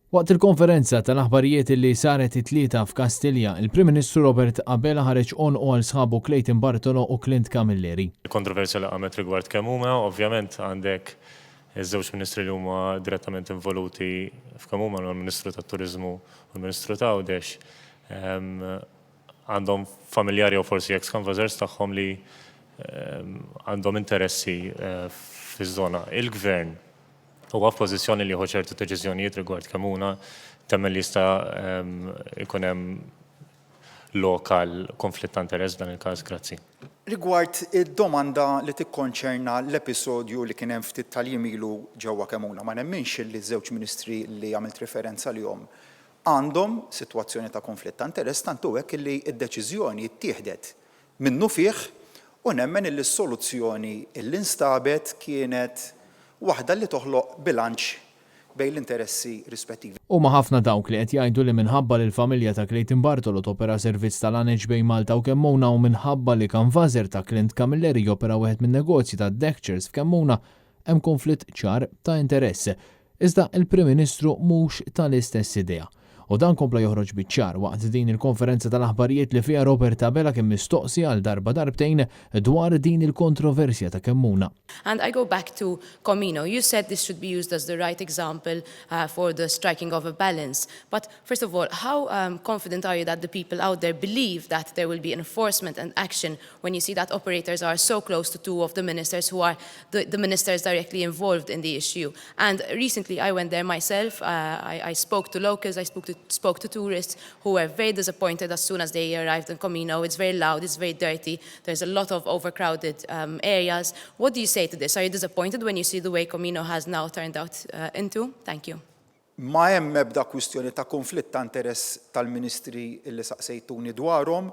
Waqt il-konferenza tal-aħbarijiet li saret it-Tlieta f'Kastilja, il-Prim Ministru Robert Abela ħareġ għonqu għal sħabu Clayton Bartolo u Clint Camilleri. Il-kontroversja li qamet rigward Kemmuna, ovvjament għandek iż-żewġ ministri li huma direttament involuti f'Kemmuna, l-Ministru tat-Turiżmu u l-Ministru ta' Għawdex, għandhom familjari jew forsi ex-canvassers tagħhom li għandhom interessi fiż-żona. Il-Gvern huwa f'pożizzjoni li jieħu ċertu deċiżjonijiet rigward Kemmuna, temmen li jista' jkun hemm lok għal konflitt ta' interess f'dan il-każ? Grazzi. Rigward id-domanda li tikkonċerna l-episodju li kien hemm ftit tal-jiem ilu ġewwa Kemmuna, ma nemminx li ż-żewġ ministri li għamilt riferenza għalihom għandhom sitwazzjoni ta' konflitt ta' interess tant hu hekk li d-deċiżjoni ttieħdet minnufih u nemmen illi s-soluzzjoni illi nstabet kienet waħda li toħloq bilanċ bejn l-interessi rispettivi. Huma ħafna dawk li qed jgħidu li minħabba li l-familja ta' Clayton Bartolo topera servizz ta' laneġ bejn Malta u Kemmuna u minħabba li Canvaser ta' Clint Camilleri jopera wieħed min-negozji tad-deckchairs f'Kemmuna hemm kunflitt ċar ta' interess. Iżda il-Prim Ministru mhux tal-istess idea. U dan kompla joħroġ biċ-ċar waqt din il-konferenza tal-aħbarijiet li fiha Robert Abela kien mistoqsi għal darba darbtejn dwar din il-kontroversja ta' Kemmuna. And I go back to Comino. You said this should be used as the right example for the striking of a balance. But first of all, how confident are you that the people out there believe that there will be enforcement and action when you see that operators are so close to two of the ministers who are the, the ministers directly involved in the issue? And recently I went there myself. I, I spoke to locals, I spoke to, spoke to tourists who were very disappointed as soon as they arrived in Comino. It's very loud, it's very dirty, there's a lot of overcrowded areas. What do you say to this? Are you disappointed when you see the way Comino has now turned out into? Thank you. Ma hemm ebda kwistjoni ta' konflitt ta' interess tal-ministri li saqsejtuni dwarhom.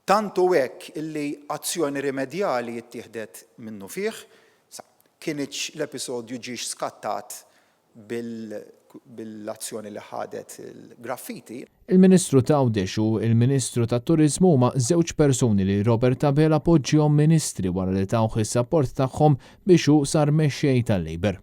Tant hu hekk illi azzjoni rimedjali ttieħdet minnufih. Sa kinitx l-episodju ġiex skattat bil-azzjoni li ħadet il-graffiti. Il-Ministru t'Għawdex u l-Ministru tat-Turiżmu huma żewġ persuni li Robert Abela poġġihom ministri wara li tawh is-sapport tagħhom biex hu sar mexxej tal-Labour.